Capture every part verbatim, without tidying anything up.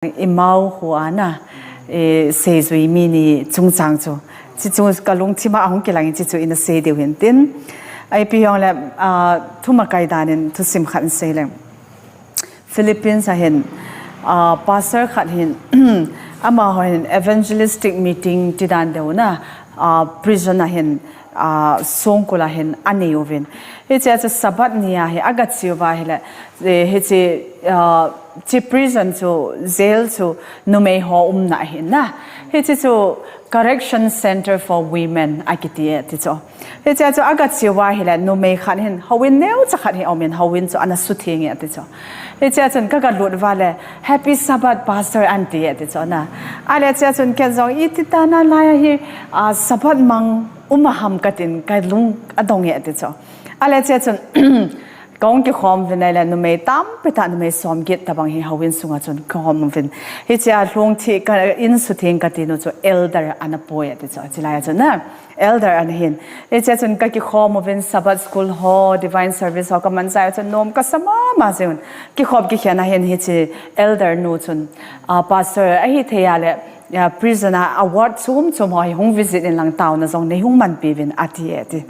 Emau ho ana, eh, seijui mi ni chungchang chu. Chi chu kalungthima ahung kilang in chi chu ina sei diu hin tin. Ipi hijongle, ah, thumakai dan in thusim khat in sei leng. Philippines a hin, ah, pastor khat hin, amaho hin evangelistic meeting ti dan deu na, ah, prison a hin, ah, songkul a hin anei uvin. Hichea chu Sabbath ni a hi aga che uva ahile, eh, hiche, ah, chi prison chu, jail chu numei ho umna ahin na. Hiche chu Correction Center for Women akiti e ti chu. Hichea chu aga che uva ahile numei khat hin, houin neocha khat hi aumin, houin chu ana sutheng e ti chu. Hichea chun kaga lut uva le, "Happy Sabbath, Pastor," anti e ti chu na. Ahile chea chun ken jong iti tana lai a hi, ah, Sabbath mang um a ham katin kalung adong e ti chu. Ahile chea chun, kahung kikhom uvin ahile numei tampi tah, numei somget tobang hi houin sunga chun kakhom uvin. Hichea lhung thei ka, in sutheng kati nu chu elder ana poi e ti chu. Chilai a chun na, elder ana hin. Hichea chun kakikhom uvin Sabbath school ho, divine service ho kaman chai chun nom kasa mama jeng un. Kikhop kikhen a hin hiche elder nu chun, ah, pastor ahithei a le, ah, prison a ward chom chom ho hi hung visit in lang taona jong nei hung manpi uvin ati e ti.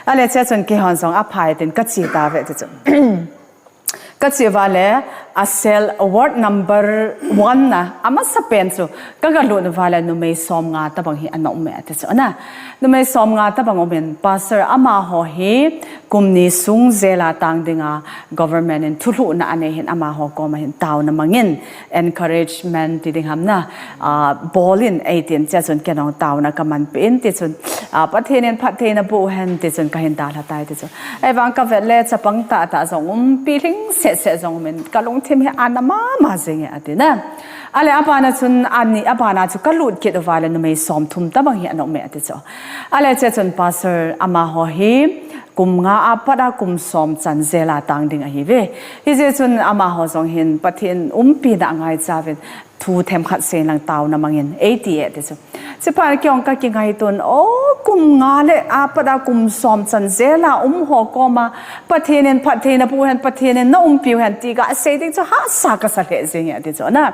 Ahile chea chun keihon jong aphai tin kache tauve ti chu. Kache uva le, a cell ward number one na, amasapen chu, kaga lut uva le numei somnga tobang hi ana um e ti chu na. Numei somnga tobang umin, pastor amaho hi kum ni sung jail a tang dinga government in thulhuhna anei hin amaho koma hin taona mangin, encouragement ti ding ham na, ah, bol in eitin, chea chun ken jong taona kamanpi in ti chun, ah, Pathen in phattheina boh hen ti chun kahin dalha tai ti chu. Ahivang kavet le chapang tahtah jong um, pilhing sehseh jong umin, kalungthim hi ana mama jeng e ati na. Ahile abana chun ani, abana chu kalut kit uva le numei somthum tobang hi ana um e ati chu. Ahile chea chun pastor amaho hi kum nga apat a kum som chan jail a tang ding ahiuve. Hijeh chun amaho jong hin Pathen umpina angaicha uvin, thu themkhat seiyin lang taona mangin eiti e ti chu. Chuphat kei jong kakingaito in, o, kum nga le apat a kum som chan jail a um ho koma Pathen in phattheina boh hen, Pathen in na umpiu hen ti gasei ding chu hahsa kasa lheh jeng e ti chu na.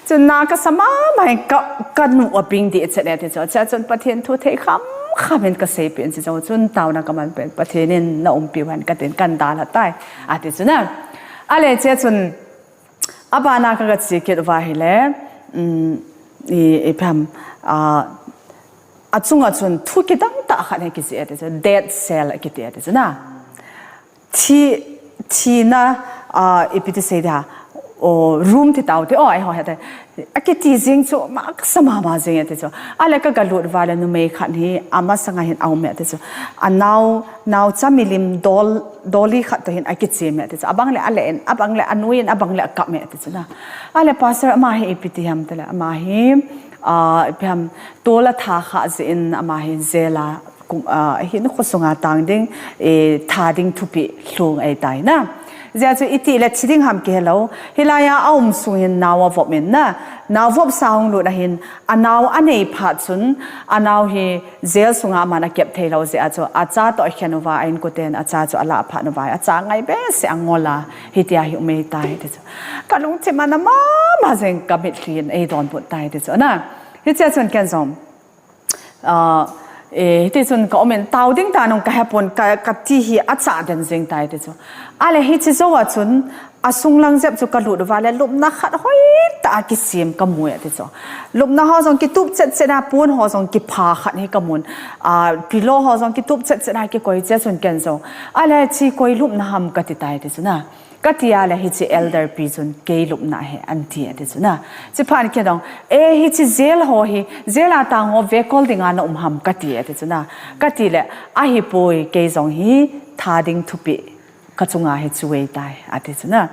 Chun na kasa mama in ka, kanu abing deh chet e ti chu. Chea chun Pathen thu thei khamkham in kaseipeh in, chujou chun taona kamanpen, Pathen in na umpiu hen katin kan dalha tai ati chu na. Ahile chea chun abana kaga che kit uva ahile, um, i, ipi ham, ah, achunga chun thu kidang tah khat hi kijih e ti chu, death cell kiti e ti chu na. Thi, thina, ah, ipi ti sei dia, o, room ti tau ti, o, eiho hete. Akiti jeng chu, ma kasa mama jeng e ti chu. Ahile kaga lut uva le numei khat hi, amasanga hin aum e ti chu. Anao, naocha milim dol, doli khat toh hin akichem e ti chu. Abang le alen, abang le anui in, abang le akap e ti chu na. Ahile pastor ama hi ipi ti ham tile, ama hi, ah, ipi ham, tol atha kha jeh in ama hi jail a, kum, ah, hinkho sunga tang ding, eh, tha ding thupeh lhung ahitai na. Hijeh chun iti le thi ding ham kihelou. Hilai a aum sung hin nao avop in na. Nao vopsa hung lut ahin, anao anei phat chun, anao hi jail sunga aman akep theilou jeh a chu, acha toh akhen uva, a inkoten acha chu alah phat uva, acha ngai behseh angol a, hitia hi um ahitai ti chu. Kalungthim ana mama jeng, kamitlhi in eidonbut tai ti chu na. Hichea chun ken jong, ah, eh, hiti chun ka um in, tao ding tah nung kahepon, ka, kati hi acha den jeng tai ti chu. Ahile hiche jou a chun, asung lang jep chu kalut uva le lupna khat hoitah a kisem kamu e ti chu. Lupna ho jong kitup chetchet a, pon ho jong kipha khat hi kamun. Ah, pillow ho jong kitup chetchet a kikoi, chea chun ken jong, ahile hiche koi lupna ham kati tai ti chu na. Kati a le hiche elder pi chun kei lupna ahi anti e ti chu na. Chuphat kei jong, e, hiche jail ho hi, jail a tang ho vekol dinga na um ham kati e ti chu na. Kati le, ahipoi, kei jong hi tha ding thupeh kachunga hi chu ahitai ati chu na.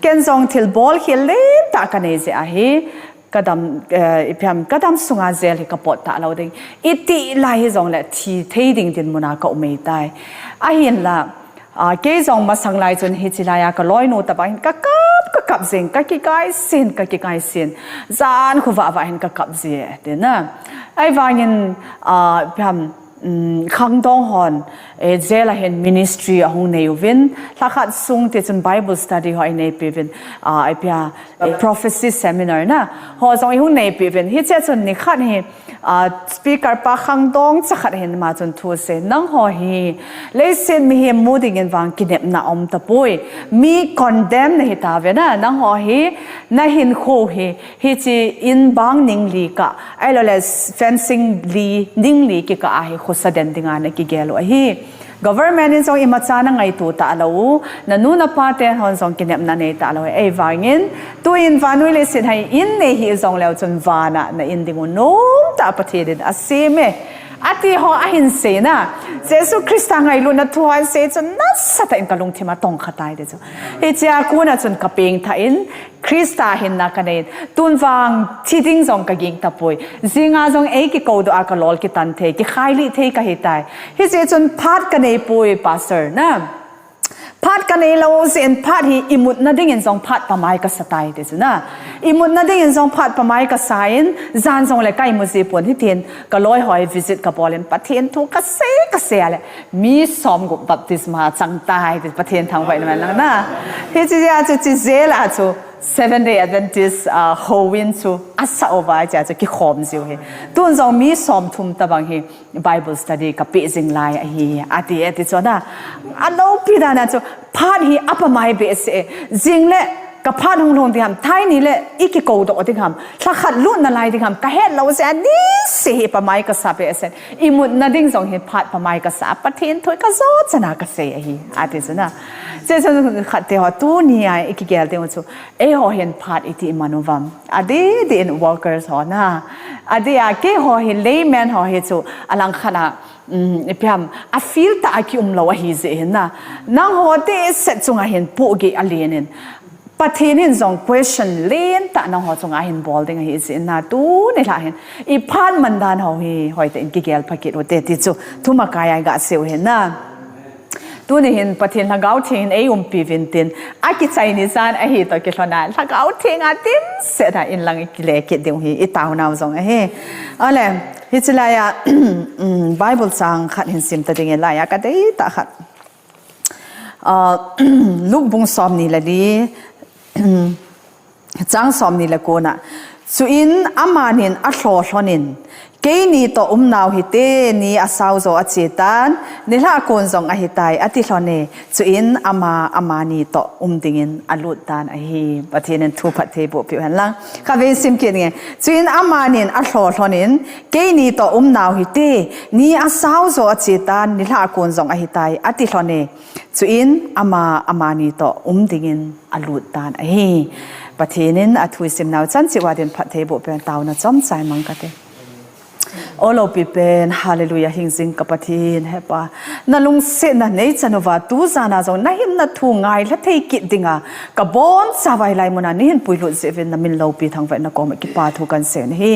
Ken jong thilbol khel lentah kanei jeh ahi, kadam, eh, ipi ham, kadam sunga jail hi kapot talou ding. Iti lai hijongle thi thei ding dinmun a kaum ahitai. Ahinla, ah, kei jong masang lai chun hiche lai a kaloinu tobang hin kakap, kakap jeng, kakikai sen, kakikai sen. Jan khovah vah hin kakap ji e ti na. Ahivangin, ah, ipi ham, um, khangdong hon, eh, jail a hin ministry ahung nei uvin, lhakhat sung tichun Bible study ho anei piuvin, ah, ipia, eh, prophecy seminar na, ho jong ihung nei piuvin. Hichea chun nikhat hi, ah, speaker pa khangdong chakhat hin ama chun thu asei, nangho hi, leiset mihem mu dingin vang kinepna aum tapoi, mi condemn nahi tauve na, nangho hi, nahinkho hi, hiche in bang ning li kah, ahilouleh fencing li, ning li kikah a hi khosa den dinga nakigel u ahi. Government in jong imacha nangaito talou u, nanu napa ten hon jong kinepna nei talou u, ahivangin, tuin vannoi leiset a in nei hih jongleu chun vana na in ding u nomtah Pathen in asem e. Ati ho ahin seina, Jesu Christa ngailutna thu ho asei chun nasatah in kalungthim a tongkha tai ti chu. Hichea kona chun kapengthah in, Christa hinna kanei in, tun vang thi ding jong kaging tapoi. Jinga jong eikikoudoh a kalol kitan thei, kikhailih thei kahitai. Hijeh chun phat kanei poi, Pastor, na. Phat kanei lou jeh in phat hi imutna dingin jong phat pamai kasa tai ti chu na. Imutna dingin jong phat pamai kasa in, jan jongle ka imu ji pon hitin, kaloi ho visit kabol in Pathen thu kasei, kasei a le, mi somgup baptisma chang tai ti, Pathen thangvah in umhen lang na. Hichea chu, hiche jail a chu, Seventh Day Adventist, ah, houin chu asah uva, hichea chu kikhom jiu hi. Tun jong mi somthum tobang hi Bible study kapeh jing lai ahi, ati, ati chu na. Aloupi dan a chu, phat hi apamai behseh e. Jing le kaphat hung lhung ding ham, thai ni le ikikoudoh ding ham, lhakhat lut nalai ding ham, kahet lou jeh a niseh hi pamai kasa behseh. Imutna ding jong hi phat pamai kasa, Pathen thu hi kajot chan a kasei ahi, ati chu na. Hiche chun khat te ho tunia ikigel ding u chu, eiho hin phat iti iman uvam. Adeh deh in workers ho na. Adeh a keiho hi layman ho hi chu alangkhat a, um, ipi ham, a field tah a kium lou ahi jeh hin na. Nangho dehset chunga hin pohgih alen in, Pathen hin jong question lentah nangho chunga ahin bol ding ahi jeh in na, tuni lha hin iphat man dan ho hi hoitah in kigel pha kit u hite ti chu thumakai a iga sei u hin na. Tuni hin Pathen Lhagao Theng in eiumpi uvin tin, akichai ni jan ahi toh kilhon a, Lhagao Theng a dimset a inlang ikile kit diu hi, itaonau jong ahi. Ale, hiche laiya, um, Bible chang khat hin sim ta ding e, laiya kadeitah khat. Ah, Luke bung somni le li, chang somni le ko na. Chuin amanin alho lhonin, keini toh umnau hite, ni asao jo ache tan, nilhah kon jong ahitai, ati lhon e. Chuin ama, amani toh um dingin alut tan ahi. Pathen in thu phattheiboh peh u hen lang. Khatvei sim kit nge. Chuin amanin alho lhonin, keini toh umnau hite, ni asao jo ache tan, nilhah kon jong ahitai, ati lhon e. Chuin ama, amani toh um dingin alut tan ahi. Pathen in athu isimnau chan cheh uva din phattheiboh peh in taona chomcha imang kate. O loupi pen, hallelujah, hingjing ka Pathen, he Pa. Nalungsetna neichan uva, tujan a jong nahinna thu ngailha thei kit dinga kabonchauva hilai muna neihin puilut jeh uvin namin loupi thangvah in nakoma kipathu kahin sei u ahi.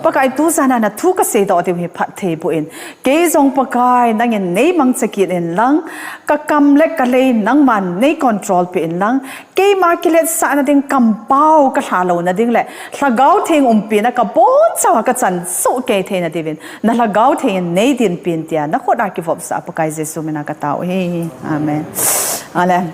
Pakai, tujan a nathu kaseidoh diu hi phattheiboh in, kei jong Pakai nangin neimangcha kit in lang, kakam le kalei nangman nei control peh in lang, keima kiletsahna ding kampao kalha louna ding le Lhagao Theng umpina kabonchauva kachan soh kei theina diuvin, na Lhagao Theng in neidinpi in tia nakhut a kivopsah Pakai Jesu mina katao u ahi. Amen. Ale.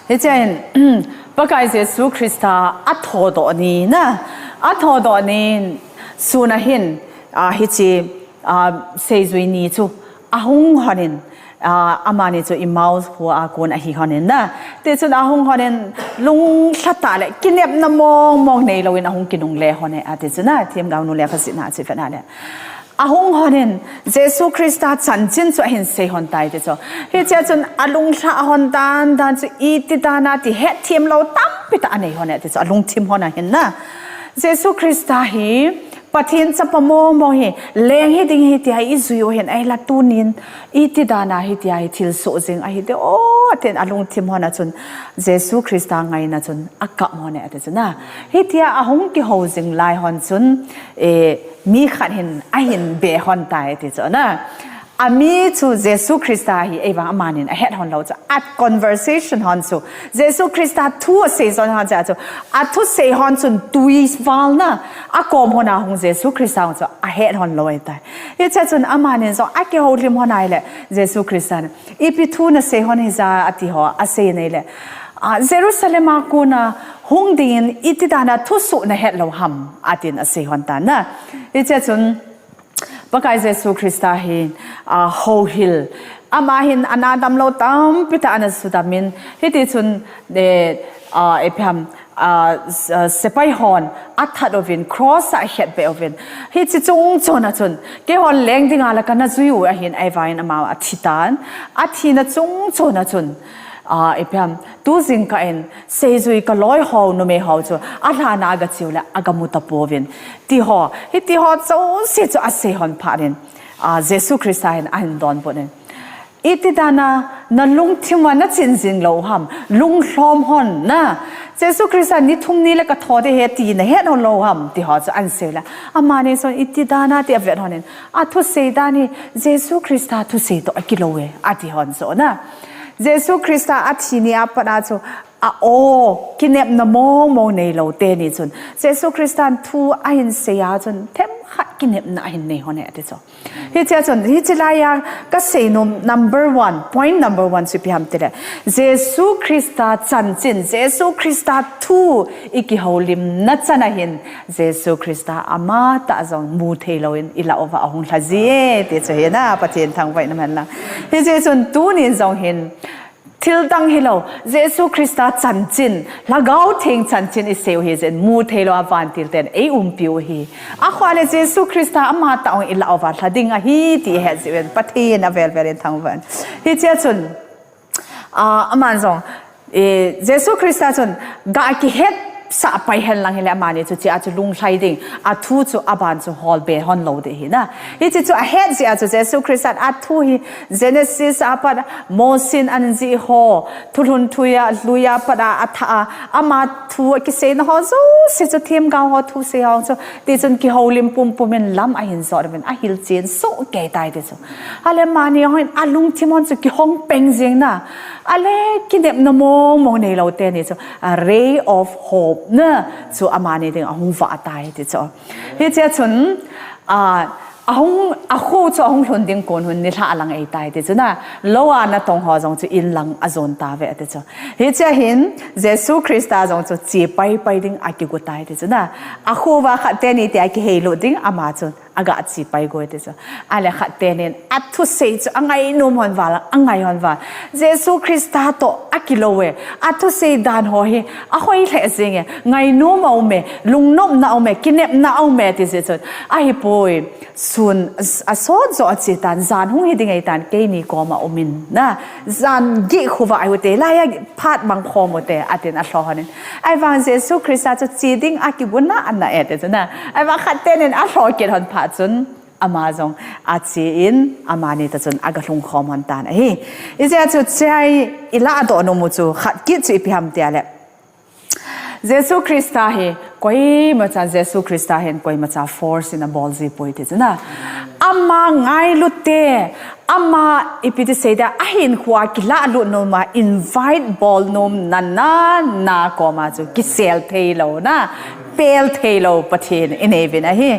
Hichea hin, Pakai Jesu Christa athodoh ni na, athodoh ni sun a hin, ah, hiche, ah, seijui ni chu ahung lhonin, ah, amani chu Emmaus kho a kon ahi lhonin na. Tichun ahung lhonin lunglha tah le kinepna mongmong neilouvin ahung kinungle lhon e, ati chu na, themgao nu le kajihna a chu ivet na le. Ahung lhonin, Jesu Christa chanchin chu ahin sei lhon tai ti chu. Hichea chun alunglhah lhon dan dan chu iti dan a ti hetthem lou tampi tah anei lhon e ti chu, alungthim lhon ahin na. Jesu Christa hi Pathen chapa mongmong hi leng hiding ahi tia ijui u hin, ahile tunin iti dan a hitia hi thilsoh jing ahi ti o, atin alungthim lhon a chun Jesu Christa ngaina chun akap lhon e ati chu na. Hitia ahung kihou jing lai lhon chun, eh, mi khat hin ahin be lhon tai ti chu na. Ami chu Jesu Christa hi eivang amanin ahet hon lou chu, a conversation hon chu, Jesu Christa thu asei jon hon chu, athusei hon chun tui valna akom hon a hung Jesu Christa hung chu ahet hon lou ahitai. Hichea chun amanin jong akihoulim hon ahile, Jesu Christa in, ipi thu nasei hon hija ati ho asei nahile, Jerusalem a kona hung dingin iti dana thusoh nahet lou ham, atin asei hon tan na. Hichea chun Pakai Jesu Christa hin, houhil, ama hin ana damlou tampi tah ana sudamin, hitichun, ipi ham, sepai hon athat uvin, cross a akhetbeh uvin, hiche chungchona chun, keihon leng dinga la kana jui u ahin, ahivangin ama athitan, athina chungchona chun, ipi ham, tu jingkah in seijui kaloi ho, numei ho chu alhana agache u le agamu tapouvin, tiho, hitiho jouse chu asei hon phat in, Jesu Christa hin ahin donbut in, iti dana nalungthim uva nachin jing lou ham, lunglhom hon na, Jesu Christa ni thum ni le katho ding ahi ti nahet hon lou ham, tiho chu ahin sei le, amani chun iti dana ti avet hon in, athusei dan hi Jesu Christa thusei toh akilou e, ati hon chu na. Jesu Christa athi ni a pat a chu, a-o, kinepna mongmong neilou teni chun, Jesu Christan thu ahin sei a chun themkhat kinepna ahin nei hon e, ati chu. Hichea chun, hiche laiya kasei nom number one, point number one chu ipi ham tile, Jesu Christa chanchin, Jesu Christa thu ikihoulimna chan ahin, Jesu Christa amatah jong mu theilou in ilah uva ahung lha ji e, ti chu ahi na, Pathen thangvah in umhen lang. Hiche chun tunin jong hin, thildang hilou, Jesu Christa chanchin, Lhagao Theng chanchin isei u hijeh in, mu theilou a vantil ten eiumpi u ahi. Akhoh le Jesu Christa amatah jong ilah uva lha ding ahi ti ihet jeh uvin, Pathen avel vel in thangvah in. Hichea chun, aman jong, Jesu Christa chun, ga kihetsah pai hen lang hile amani chu chea chu lunglhai ding, athu chu aban chu holbe hon lou ding ahi na. Hiche chu ahet jeh a chu Jesu Christan athu hi Genesis a pat, Mosen anjih ho, Thulhun Lui a, Lui a pat a, athah a, ama thu akiseina ho jouse chu themgao ho thusei ho chu, tichun kihoulim pumpum in lam ahin jot uvin ahilchen sohkei tai ti chu. Ale amani hon alungthim hon chu kihong peng jeng na. Ale kinepna mongmong neilou teni chu, a ray of hope na chu amani ding ahung vah tai ti chu. Hichea chun, ahung, akhu chu ahung lhun ding kon hun nilhah lang ahitai ti chu na, lou a natong ho jong chu in lang ajon tauve ati chu. Hichea hin Jesu Christa jong chu che paipai ding akigo tai ti chu na, akhu uva khat teni tia kiheilut ding ama chu aga che pai go e ti chu. Ale khat tenin athusei chu angainom hon val, angai hon val, Jesu Christa toh akilou e, athusei dan ho hi ahoi lheh jeng e, ngainom aume, lungnopna aume, kinepna aume ti jeh chun, ahipoi, sun asot joh ache tan, jan hung hi ding ahitan, keini koma umin na, jan gih khu uva ahiu te, laiya phat bang khom u te, atin alho hon in. Ahivang Jesu Christa chu che ding akigo nana e ti chu na. Ahivang khat tenin alho kit hon phat chun, ama jong ache in, amani toh chun aga lhung khom hon tan ahi. Hijeh a chu chea ilah doh nom u chu khat kit chu ipi ham tia le, Jesu Christa hi koimachan Jesu Christa hin koimacha force in abol ji poi ti chu na. Ama ngailut te, ama ipi ti sei dia, ahinkhoa kilahlut nom a, invite bol nom nana, na koma chu kisel theilou na, pel theilou Pathen inei uvin ahi.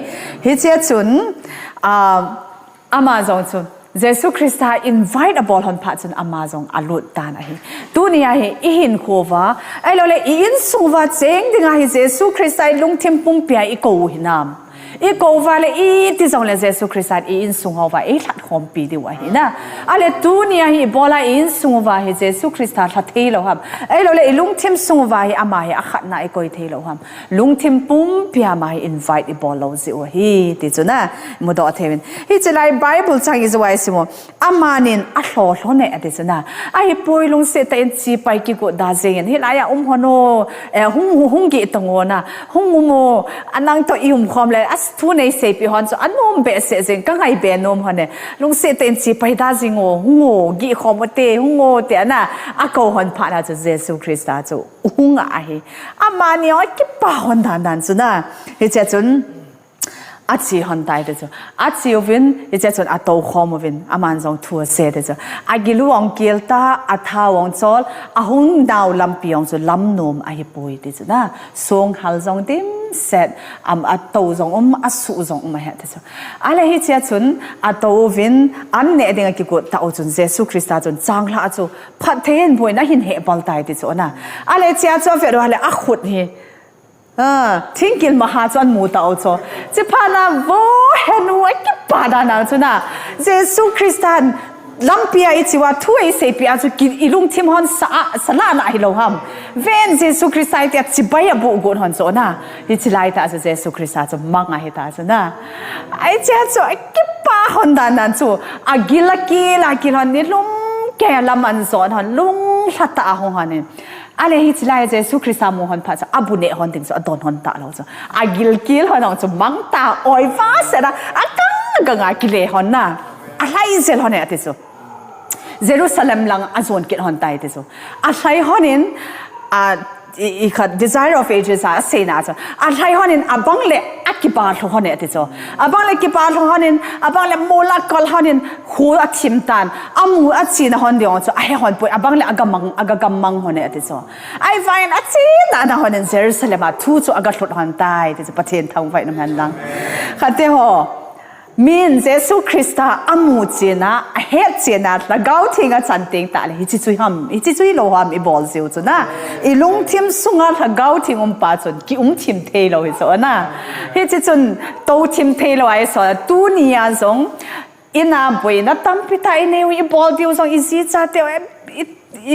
Hichea chun, ama jong chu Jesu Christa invite abol hon phat chun ama jong alut tan ahi. Tunia hi ihinkho uva, ahiloule i insung uva cheng dinga hi Jesu Christa ilungthim pumpia ikou u hinam? Ikou uva le iti jongle Jesu Christan i insung uva eilhat khompi diu ahi na. Ale tunia hi ibola i insung uva hi Jesu Christa lha theilou ham? Ahiloule ilungthim sung uva hi ama hi akhatna ikoi theilou ham? Lungthim pumpia ama hi invite ibol lou jeh u ahi ti chu na, mudoh theiyuvin. Hiche lai Bible chang ijou a isim u, amanin alho lhon e ati chu na. Ahipoi, lungset tah in chepai kigot da jengin, hilaiya um hon o, hung, hung gih tong o na, hung um o, anang toh i umkhom le, athu neiseipeh hon chu anom behseh jeng, kangai be nom hon e. Lungset tah in chepai da jeng o, hung o, gih khom u te, hung o, tia na, akou hon phat na chu Jesu Christa chu hung ahi. Amani jong akipa hon dandan chu na. Hichea chun, Ache hon tai ti chu. Ache uvin, hiche chun atou khom uvin, aman jong thu asei ti chu. Agil u ong kel ta, athao ong chol, ahung nau lampi ong chu lamnom ahipoi ti chu na. Songhal jong dimset, am atou jong um, asuh jong um ahi ti chu. Ale hichea chun, atou uvin, an neh ding akigot tau chun, Jesu Christa chun, changlhah chu, phatthei in boina ahin hehbal tai ti chu na. Ale chea chu avet u ale akhut hi, Ah, thingkil maha chu amu tau chu. Chuphat na vo henu akipa dan a chu na. Jesu Christan lampia iche uva thu eiseipeh a chu ki ilungthim hon sa a, sa la na hilou ham. Ven Jesu Christa itia chibai abu got hon chu na. Hiche lai tah chu Jesu Christa chu mang ahi ta chu na. Hichea chu akipa hon dan dan chu. Agil akil akil hon nilum kei lam an jot hon lunglha tah a hung hon in. Ale hiche lai Jesu Christa mu hon phat chu, abu neh hon ding chu, adon hon talou chu. Agilkel hon ong chu mang ta, oi va se na, akang kang a kile hon na. Alhai jel hon e ati chu. Jerusalem lang ajon kit hon tai ti chu. Alhai hon in, a, i, i khat Desire of Ages a, asei na chu. Alhai hon in, abang le akipa lhu hon e ati chu. Abang le kipa lhu hon in, abang le mola kol hon in, Khu athim tan, amu achena hon ding chu, ahe hon poi, abang le aga mang, aga gam mang hon e ati chu. Ahivangin achena na hon in Jerusalem a thu chu aga lhut hon tai, ti chu Pathen thangvah in um hen lang. Khat te ho, min Jesu Christa amu chena, ahet chena, Lhagao Theng achan teng tah le, hiche chu ham, hiche chu hilou ham, ibol jiu chu na. Ilungthim sunga Lhagao Theng um pa chun, ki um thim thei lou hi chu na. Hiche chun, tou thim thei lou ahi chu, tunia jong, Ina boina tampi tah inei u, ibol diu jong iji chate u, i, i,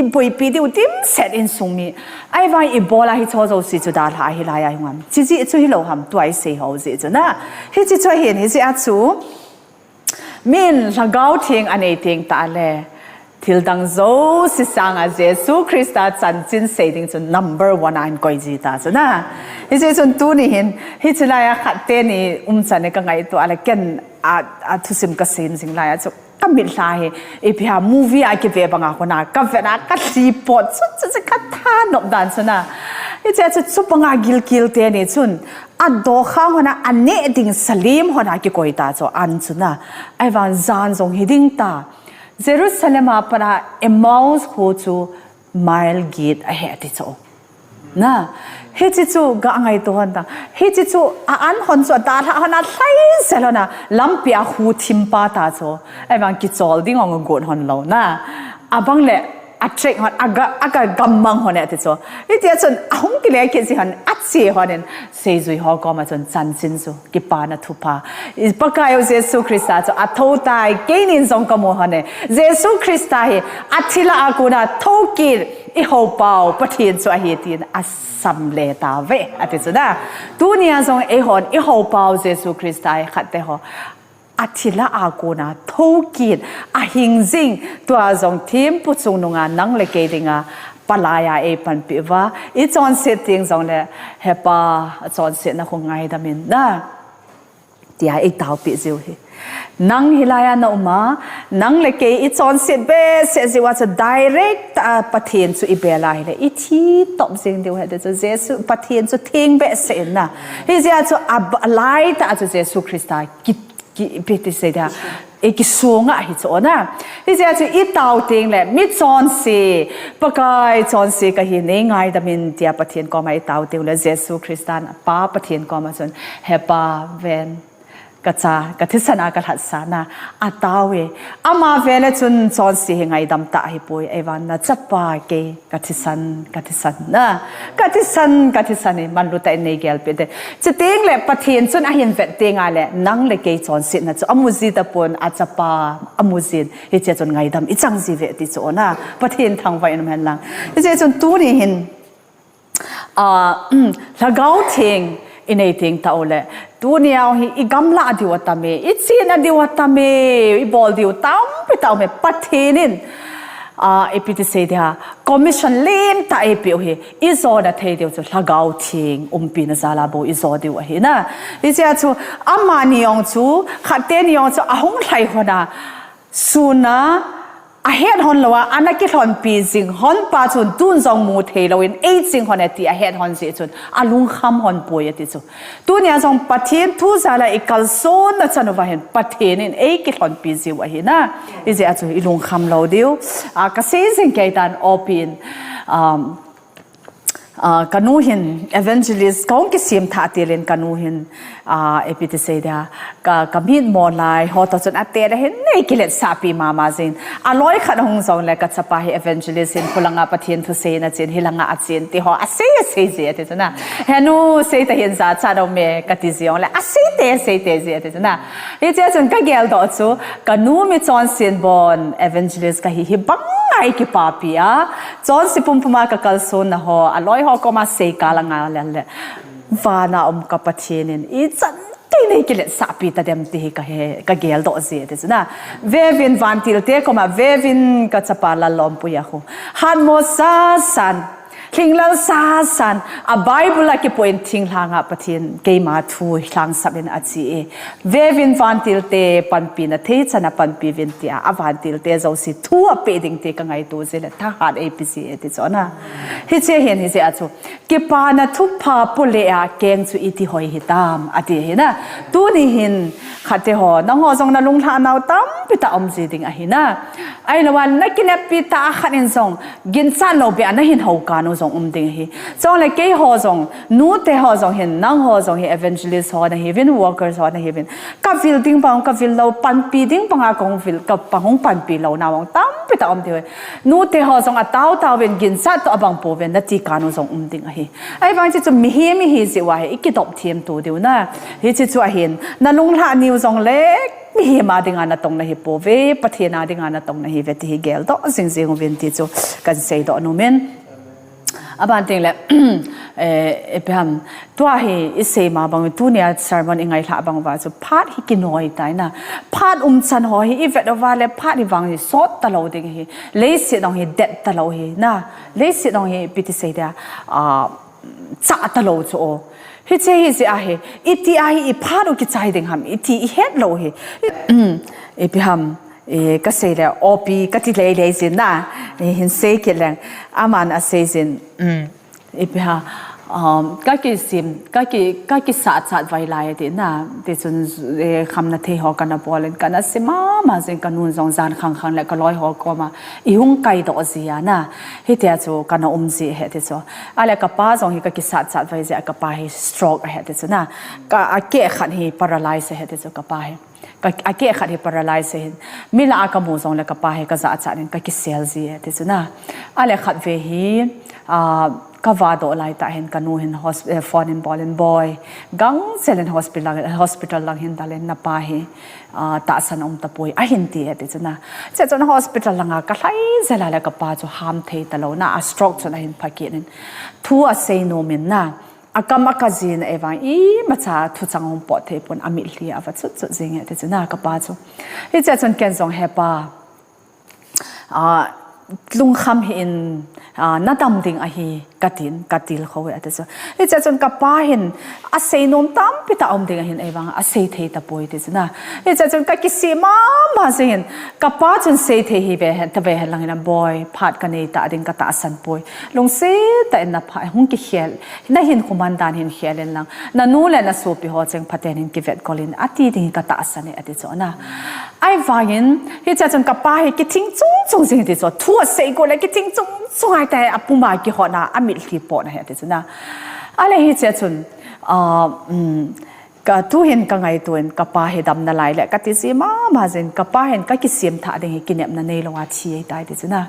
iboipi diu dimset insung mi. Ahivang ibol a hiche jouse chu dalha ahi lai a hung ham. Chiji chu hilou ham, tua isei ho ji chu na. Hiche chu ahin, hijeh a chu. Min Lhagao Theng anei teng tah le. Thil dang jouse sanga Jesu Christa chanchin sei ding chu number one a hin koi ji ta chu na. Hijeh chun tuni hin, hiche lai a khat teni um chan e ka ngaito a le ken a, a thusim ka sim jing lai a chu ka mitlha hi, ipi ham movie a kive banga kona, ka vet a ka lhi pot chu, chu, chu ka thanop dan chu na. Hiche chu chu banga gilkel teni chun, a dokhang hon a, a neh ding salim hon a kikoi ta chu an chu na. Ahivang jan jong hi ding ta. Jerusalem a pat a Emmaus kho chu mile get ahi ati chu. Na, hiche chu ga ngaito hon ta. Hiche chu a an hon chu a dalha hon a lhai jel hon a lampi a khu thim pa ta chu. Ahivang kichol ding ong got hon lou na. Abang le a trek hon, aga, aga gam mang hon e ati chu. Hitia chun ahung kile kit ji hon, ache hon in seijui ho koma chun chanchin chu. Kipana thupha. I Pakai u Jesu Christa chu atho tai, keinin jong kamu hon e. Jesu Christa hi athi lah a kona thokit i hopau Pathen chu ahi tin asam le tauve. Ati chu na. Tunia jong eihon i hopau Jesu Christa hi khat te ho. Athi lah a kona thokit ahing jing tua jong thempu chungnunga nang le kei dinga palai a eipanpi uva. I chonset teng jong le hepa chonsetna khu ngaidam in na. Tia eitaopi jiu hi. Nang hilai a na um a, nang le kei i chonset behseh jiu a chu direct a Pathen chu i bel a hile, i thi top jing diu ahi ti chu Jesu, Pathen chu theng behseh in na. Hijeh a chu a, a lai tah a chu Jesu Christa ki, ki, ipi ti sei dia, e kisong a hi chu na. Hijeh a chu i tao teng le, mi chonse, Pakai chonse kahi nei ngaidam in tia Pathen koma i tao teng le, Jesu Christan Pa Pathen koma chun, He Pa, ven, ka cha, ka thisan a ka lhatsah na, a tao e. Ama vele chun chonse hi ngaidam tah ahipoi, ahivang na chapa kei, ka thisan, ka thisan na, ka thisan, ka thisan e, manlu tah in nei gelpeh te. Chuteng le Pathen chun ahin vet teng a le, nang le kei chonsetna chu amu ji tapon, a chapa amu jin, hiche chun ngaidam i chang ji uve ti chu na, Pathen thangvah in um hen lang. Hiche chun tuni hin, Ah, Lhagao Theng i nei teng tah u le, tunia hi i gamla diu atam e, i chena diu atam e, i bol diu tampi tah um e, Pathen in, ah, ipi ti sei dia, commission lim tah eipeh u hi, i jona thei diu chu Lhagao Theng umpina jal a bou i jo diu ahi na. Hijeh a chu, amani jong chu, khat teni jong chu, ahung lhai hon a, sun a, ahet hon lou a, ana kilhonpi jing hon pa chun tun jong mu thei lou in, ei ching hon e ti ahet hon jeh chun, alungkham hon poi ati chu. Tunia jong Pathen thu jal a i kalson na chan uva hin, Pathen in ei kilhonpi jiu ahi na. Hijeh a chu i lungkham lou diu. A, ka sei jing kei tan opin, um, Ah, ka nu hin evangelist, ka hung kisem thah til in ka nu hin, ah, ipi ti sei dia, ka, ka mit mo lai, ho to chun a te le hin, nei kiletsahpi mama jin. A loi khat hung jong le ka chapa hi evangelist hin, khulanga Pathen thu sei na chin, hilanga a chin, ti ho, a sei, a sei ji, ati chu na. He nu, sei ta hin ja cha dong me, ka ti jong le, a sei te, a sei te ji, ati chu na. Hiche chun ka gel doh chu, ka nu mi chonse bon evangelist ka hi, hi bang ngai kipapi a. Chonse pumpum a ka kalson na ho, a loi ho koma sei ka la nga le le. Vana um ka Pathen in, i chan kei nei kiletsahpi ta dem ti hi ka he, ka gel doh ji ti chu na. Vevin vantil te koma, vevin ka chapa Lallompui a khu. Hatmo sasan, Thinglel sasan, a Bible a kipoh in thinglhang a Pathen keima thu lhangsap in a chi e. Vevin vantil te panpi na thei chan a panpi vin tia, a vantil te jouse thu a pe ding ti ka ngaito ji le thahat ei pi ji e ti chu na. Hiche hin hijeh a chu, kipana thupha pu le a keng chu iti hoi hitam, ati hi na. Tuni hin, khat te ho, nangho jong na lunglhah nau tampi ta um ji ding ahi na. Ahilou a, na kineppi ta a khat in jong, ginchat lou beh a na hin hou kanu jong um ding ahi. Chule keiho jong, nute ho jong hin, nangho jong hi evangelist ho na hiuvin, workers ho na hiuvin. Ka vil ding bang, ka vil lou, panpi ding bang a kong vil, ka bang hung panpi lou na bang tampi ta um ding ahi. Nute ho jong a tao tao vin, ginchat toh a bang pouvin, na ti kanu jong um ding ahi. Ahivang hiche chu mihem ihi jeh uva hi, i kidop them to diu na. Hiche chu ahin, na lunglhah niu jong le, mihem a dinga na tong na hi pouve, Pathen a dinga na tong na hiuve ti hi gel doh jing jing uvin ti chu kan sei doh nom in. Aban teng le, eh, ipi ham, tua hi i sei ma bang, tunia sermon i ngailhah bang uva chu phat hi kinoi tai na. Phat umchan ho hi i vet uva le phat hi vang hi sot ta lou ding hi. Leiset dong hi det ta lou hi na. Leiset dong hi ipi ti sei dia, ah, chah ta lou chu o. Hiche hi jeh a hi, iti a hi i phat u kichai ding ham, iti i het lou hi. Ipi ham, i ka sei le, opi ka ti lei lei jin na, i hin sei kit leng, aman a sei jin, um, ipi ha, um, ka kisim, ka ki, ka kisah chat vai lai ti na, ti chun, eh, khamna thei ho kana bol in, kana sim mama jin ka nun jong jan khang khang le ka loi ho koma, i hung kai doh ji a na, hitia chu kana um ji he ti chu. Ale ka pa jong hi ka kisat chat vai jeh a ka pa hi stroke ahi ti chu na. Ka a keh khat hi paralyze ahi ti chu ka pa hi. Ka a keh khat hi paralyze ahin. Mi lah a ka mu jong le ka pa hi ka jachat in ka kisel ji ahi ti chu na. Ale khat ve hi, ah, ka va doh lai tah hin ka nu hin hos-, eh, phone in bol in boi. Gang sel in hospital, hospital lang hin dal in na pa hi. Ah, tahsan um tapoi, ahin ti e ti chu na. Che chun hospital langa ka lhai jel a le ka pa chu ham thei ta lou na, a stroke chun ahin pha kit in. Thu a sei nom in na, a kam a ka jin a e vang imacha thu chang hung pot thei pon a mitlhi a va chut chut jing e ti chu na ka pa chu. Hiche chun ken jong he pa, ah, lungkham hih in, ah, na dam ding ahi, ka tin, ka tilkhou e, ati chu. Hiche chun ka pa hin, a sei nom tampi tah um ding ahin, ei vang, a sei thei tapoi, ti chu na. Hiche chun ka kisih mama jing in, ka pa chun sei thei hi ve hen, ta ve hen lang in, boi, phat ka nei ta ding ka tahsan poi. Lungset tah in na pha, hung kikhel, na hinkho man dan hin khel in lang. Na nu le na sopi ho cheng phaten hin kivet kol in, ati ding ka tahsan e, ati chu na. Ahivangin, hiche chun ka pa hi kithing chung chung jing ti chu, thu a sei go le kithing chung chung ahi tai, a pum a kihot na, a mitlhi pot na ahi ti chu na. Ale hiche chun, ah, um, ka tu hin ka ngaito in ka pa hi dam nalai le, ka ti ji mama jin ka pa hin ka kisem thah ding hi kinepna nei lou a thi ahi tai ti chu na.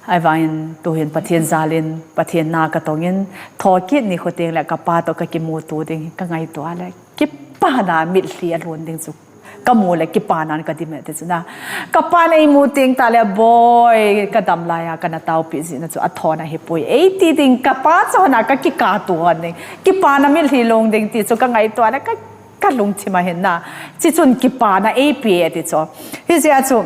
Ahivangin tu hin Pathen jal in, Pathen na ka tong in, thokit nikho teng le ka pa toh ka kimuto ding hi ka ngaito a le. Kipana mitlhi a lhun ding chu. Ka mu le kipana ka dim e ti chu na. Ka pa nei mu teng tah le boi ka dam lai a ka na taopi jing na chu a thona hi poi. Ei ti ding ka pa chu na ka kikah tu hon ding. Kipana mitlhi lhung ding ti chu ka ngaito a le ka, ka lungthim ahin na. Chi chun kipana ei pe e ti chu. Hijeh a chu.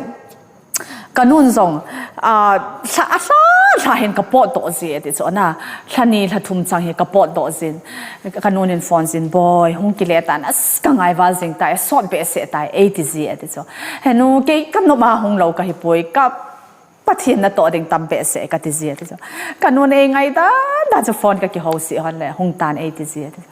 Ka nun jong, ah, lha, a lha, lha hin ka potdoh ji e ti chu na. Lha ni, lha thum chang hi ka potdoh jin. Ka nun in phone jin, boi, hung kile tan, as, ka ngai val jing tai, sot behseh tai, ei ti ji e ti chu. He nu, kei ka nop a hung lou ka hi poi, ka, Pathen natoh ding tam behseh kati jia ti chu. Kanun ei ngaidan dan chu phone kakihou sih hon le, hung tan ei ti jia ti chu.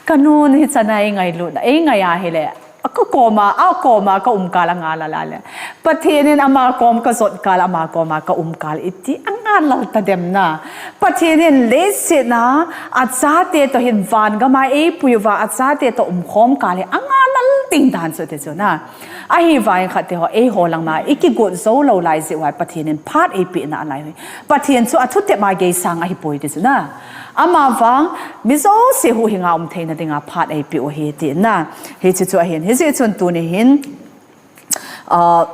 Kanun hichan a ei ngailutna, ei ngai ahile, ka koma, a koma ka um kal a ngalal a le. Pathen in ama kom ka jot kal, ama koma ka um kal iti a ngalal tadem na. Pathen in leiset a, achate toh hin van gam a eipui uva, achate toh umkhom kal hi a ngalal ding dan chu ti chu na. Ahivangin khat te ho, eiho lang ma, i kigot jou lou lai jeh uva Pathen in phat eipeh nalai hi. Pathen chu a thutep a geisang ahipoi ti chu na. Amavang, mi jouse huhhing a um theina dinga phat eipeh u ahi ti na. Hiche chu ahin, hijeh chun tuni hin, ah,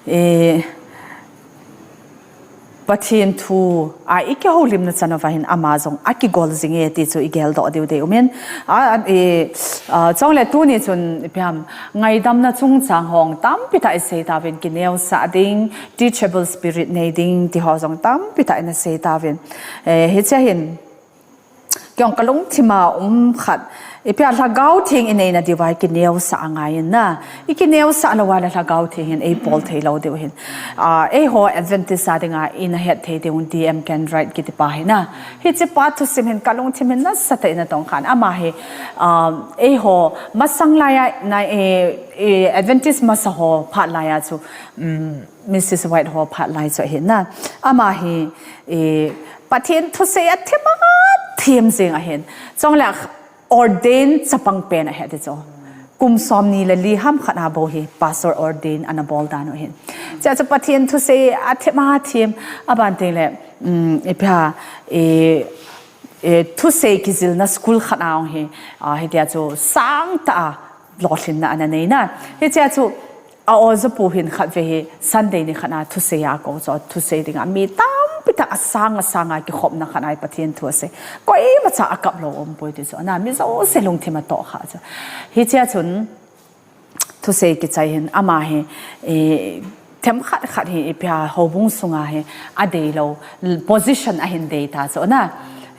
eh, Pathen thu a i kihoulimna chan uva hin ama jong a kigol jing e ti chu i geldoh diu dei umin. A, a, i, a, chule tuni chun ipi ham, ngaidamna chungchang hong tampi tah i sei tauvin, kineosah ding, teachable spirit nei ding ti ho jong tampi tah i na sei tauvin. Eh, hiche hin, kei jong ka lungthim a um khat, ipi a Lhagao Theng i neina diuva kineosah angai in na. I kineosah lou a le Lhagao Theng hin ei pol thei lou diu hin. Ah, eiho Adventist a dinga i na het thei diu D M Can Wright kiti pa hi na. Hiche pa thusim hin ka lungthim hin nasatah in a tong khan. Ama hi, ah, eiho masang lai a na, eh, eh, Adventist masa ho phat lai a chu, um, Missus White ho phat lai chu ahin na. Ama hi, eh, Pathen thusei a them a them jing ahin. Chule ordain chapang pen ahi ti chu. Kum somni le li ham khat a bou hi pastor ordain ana bol dan u ahin. Chua chu Pathen thusei a them a them, aban teng le, um, ipi ham, eh, eh, thusei kijilna school khat a hung hi, ah, hitia chu sangtah a lolhinna ana nei na. Hichea chu a oja pu hin khatvei hi Sunday ni khat a thusei a kou chu, thusei dinga mi tampi tah a sang a sang a kikhopna khat a hi Pathen thu asei. Koima cha a kap lou umpoi ti chu. Ana mi jouse lungthim a toh kha chu. Hichea chun thusei kichai hin ama hi, eh, themkhat khat hi ipi ham houbung sunga hi a dei lou position ahin dei ta chu na.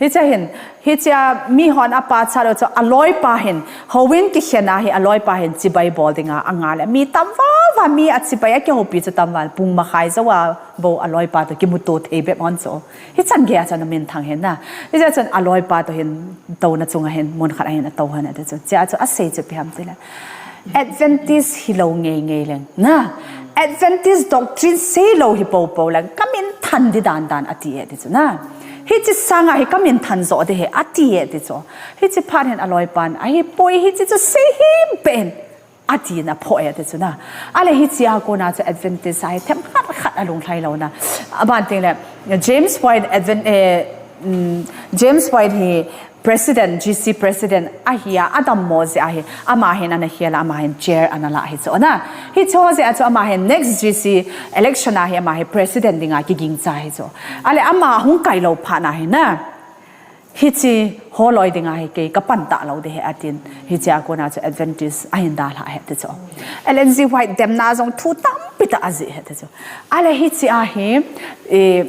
Hichea hin, hichea mi hon a pachat u chu a loipa hin, houin kikhen a hi a loipa hin chibai bol dinga a nga le. Mi tamval val, mi a chibai a kihoupi chu tamval, pung makhai jou a bou a loipa toh kimuto thei bep hon chu. Hichan gei a chun a minthang hin na. Hichea chun a loipa toh hin touna chunga hin mun khat a hin a tou hon a ti chu. Chea chu a sei chu ipi ham ti le, Adventist hilou ngeingei leng na, Adventist doctrine seilou hi poupou leng ka minthan di dandan ati e ti chu na. Hiche sanga hi ka minthan joh di hi ati e ti chu. Hiche phat hin a loipan, ahipoi, hiche chu sei him peh in, ati in a phoh e ti chu na. Ale hichea kona chu Adventist a hi themkhat khat a lunglhai louna. Aban teng le James White Advent, eh, um, James White hi President, G C President ahi a, a dammo jeh a hi, ama hin ana khel a, ama hin chair ana la hi chu na. Hiche jeh a chu ama hin next G C election a hi ama hi President dinga kigingcha hi chu. Ale ama hung kai lou phat na hi na, hiche holoi dinga hi kei ka pan talou di hi atin, hichea kona chu Adventist ahin dalha hi ti chu. Ellen G White demna jong thu tampi tah ajih hi ti chu. Ale hichea hi, eh,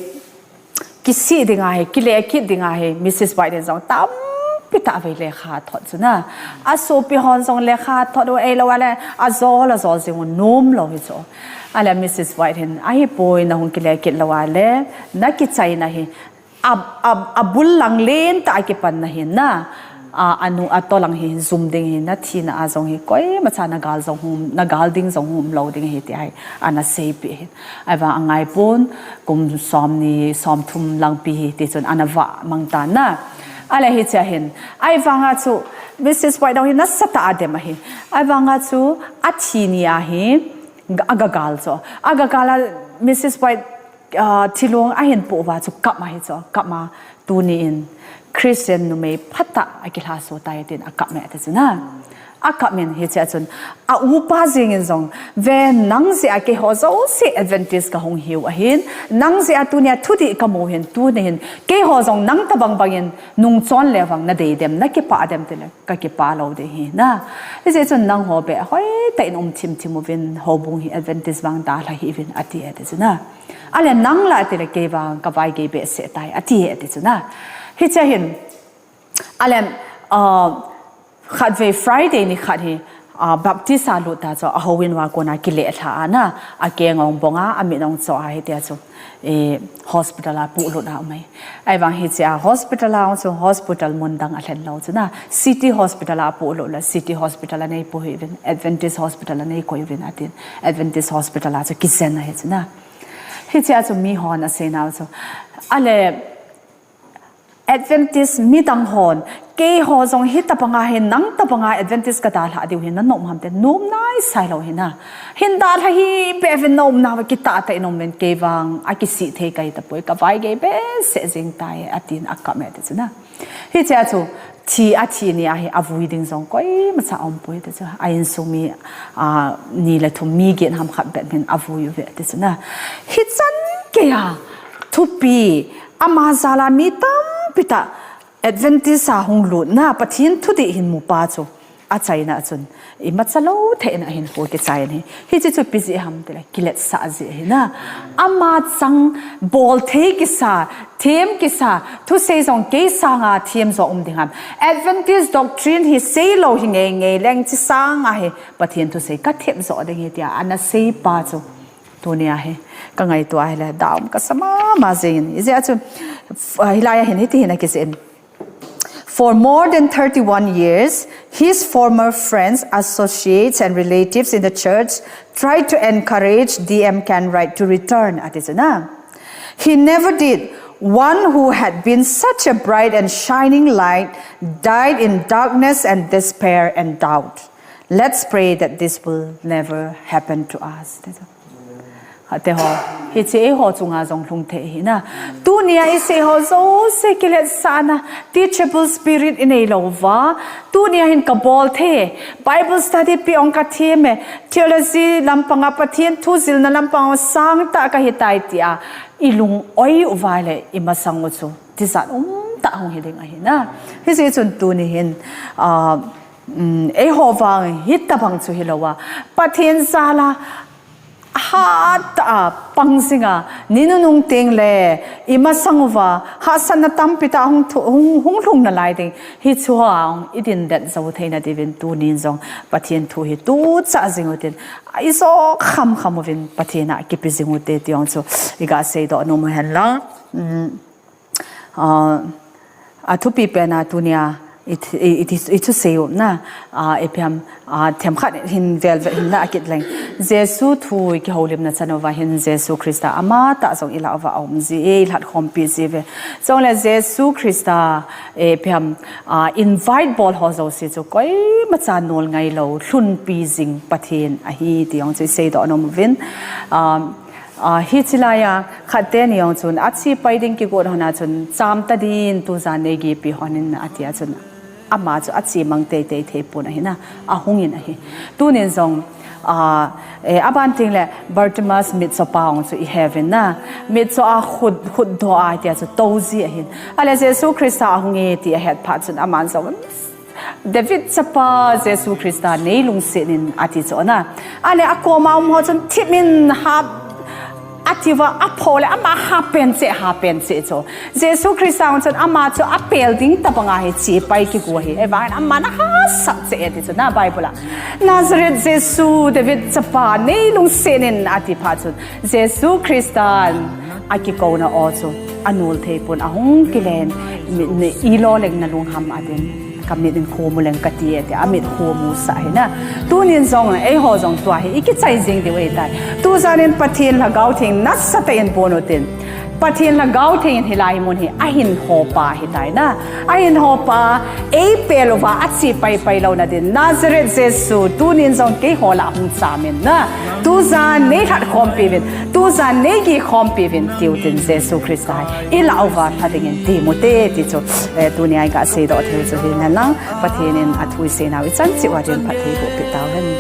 kisih dinga hi, kile kit dinga hi, Missus White in jong tampi tah vei lekha thot chu na. A sopi hon jong lekha thot u eilou a le, a jol a jol jing u nom lou hi chu. Ale Missus White hin, ahipoi, na hung kile kit lou a le, na kichaina hi, a, a, a bul lang lentah a kipanna hin na, a, a nu a tolang hi jum ding hi, na thina a jong hi, koima cha na gal jong hum, na gal ding jong hum lou ding hi ti a hi ana seipeh hin. Ahivang angai pon, kum somni, somthum langpi hi ti chun ana vah mang tan na. Ale hichea hin, ahivanga chu Missus White dong hi nasatah a dem ahi. Ahivanga chu a thi ni a hi, a gagal chu. A gagal a Missus White, ah, thilong ahin poh uva chu kap ahi chu. Kap a tuni in Christian numei phatah a kilhaso tai tin a kap me ati chu na. A kap in hichea chun a upa jeng in jong, ve, nang jeh a keiho jouse Adventist ka hung hiu ahin, nang jeh a tunia thudih ka mu hin, tuni hin keiho jong nang tabang bang in nungchon le vang na dei dem, na kipah dem ti le, ka kipah lou di hi na. Hijeh chun nangho beh hoitah in um thim thim uvin, houbung hi Adventist vang dalha hih uvin ati e ti chu na. Ale nang la ati le kei vang ka vaigei behseh tai ati e ti chu na. Hichea hin, ale, ah, khatvei Friday ni khat hi, A, Baptist a lut ta chu, a houin uva kona kileh lha a na, a keng ong bong a, a mit ong cho a, hitia chu, eh, hospital a pulut a um ahi. Ahivang hichea hospital a ong chu, hospital mun dang a lhen lou chu na, City Hospital a pulut le, City Hospital a nei pu hih uvin, Adventist Hospital a nei koi uvin atin, Adventist Hospital a chu kijen ahi chu na. Hichea chu mi hon a sei nau chu, ale, Adventist midang hon, keiho jong hitabanga hi, nang tabanga Adventist ka dalha diu hi, na nom ham te, nom nai sai lou hi na. Hin dalha hih beh uvin na umna uva kitah tah in um uvin, kei vang a kisih thei kahi tapoi, ka vai gei behseh jeng tai, atin a kap e ti chu na. Hichea chu, thi a thi ni a hi, a vui ding jong koimacha um poi ti chu. A insung mi, a, ni le thum mi get ham khat bep hin a vui uve ti chu na. Hichan geiya, thupi, ama jal a mi tampi tah Adventist a hung lut na, Pathen thudih hin mu pa chu, a chaina chun, imacha lou thei in a hin pu kichai in ahi. Hiche chu ipi jeh ham tile, kiletsah jeh ahi na. Ama chang bol thei kisa, them kisa, thusei jong kei sanga them jo um ding ham. Adventist doctrine hi sei lou hi ngei ngei leng chi sanga hi, Pathen thusei ka them jo ding ahi tia, ana sei pa chu. Tunia hi, ka ngaito a hile, dam ka sa mama jeng in. Ijeh a chu, hilai a hin hiti hin a kijih in. For more than thirty-one years, his former friends, associates, and relatives in the church tried to encourage D M Can Wright to return, ati chu na. He never did. One who had been such a bright and shining light died in darkness and despair and doubt. Let's pray that this will never happen to us. Ati ho, hiche eiho chunga jong lhung thei ahi na. Tunia isei ho jouse kiletsahna, teachable spirit inei lou va. Tunia hin ka bol thei. Bible study pe ong ka them e. Theology lampanga Pathen thu jilna lampanga sangtah ka hitai tia. I lung-oi uva le i masang u chu. Tijat umtah hung hi ding ahi na. Hijeh chun tuni hin, ah, um, eiho vang hitabang chu hilou a. Pathen jal a, hatah a pang jing a, ni nunung teng le, i masang uva, hahsatna tampi tah hung thu, hung, hung lhung nalai ding. Hichu a hung i dindet jou theina diuvin tunin jong Pathen thu hi tuchah jing utin, i jo kham kham uvin Pathen a kipe jing ute ti ong chu, i ga seidoh nom u hen lang. Um, Ah, a thupi pen a tunia i, i, i, i thusei u na, ah, ipi ham, ah, themkhat hin velvet hin la akit leng. Jesu thu i kihoulimna chan uva hin Jesu Christa amatah jong i lah uva aum ji e, i lhatkhompi ji uve. Chule Jesu Christa, eh, ipi ham, ah, invite bol ho jouse chu koimacha nol ngailou, lhunpi jing Pathen ahi ti ong chu i seidoh nom uvin. Ah, Ah, hiche laiya, khat teni ong chun, ache pai ding kigot hon a chun, cham ta din, tujan nei gipi hon in, ati a chun, ama chu ache mang teitei thei pon ahi na, ahung in ahi. Tunin jong, ah, eh, aban teng le, Bartimaeus mitcho pa ong chu i he uvin na, mitcho a khut, khut doh a, tia chu tou ji ahin. Ale Jesu Christa ahung e, ti ahet phat chun, aman jong, David chapa Jesu Christa nei lungset in ati chu na. Ale akoma um ho chun thip in hap ati uva apho le ama hap pen cheh, hap pen cheh chu. Jesu Christa ong chun ama chu apel ding tabang a hi che pai kigo hi. Ahivangin aman ahahsat cheh ati chu na Bible a. Nazareth Jesu David chapa nei lungset in ati phat chun. Jesu Christa akikouna o chu anul thei pon ahung kilen, mi, ni, i lo leng na lung ham atin, ka mit in khom u leng kati e tia, amit khom u sah ahi na. Tunin jong, eiho jong tua hi, i kichai jing diu ahitai. Tujan in Pathen Lhagao Theng nasatah in pon utin. Pathen Lhagao Theng in hilai mun hi, ahin ho pa ahitai na. Ahin ho pa, ei pel uva ache pai pai louna din. Nazareth Jesu, tunin jong keiho lah hung cham in na. Tujan nei lhatkhompi uvin, tujan nei gikhompi uvin, tiu tin Jesu Christa hi i lah uva lha dingin ti mu te ti chu, eh, tunia i ga seidoh thei u chu hi na lang, Pathen in athu i seinau i chan cheh uva din phatthei boh peh tau hen.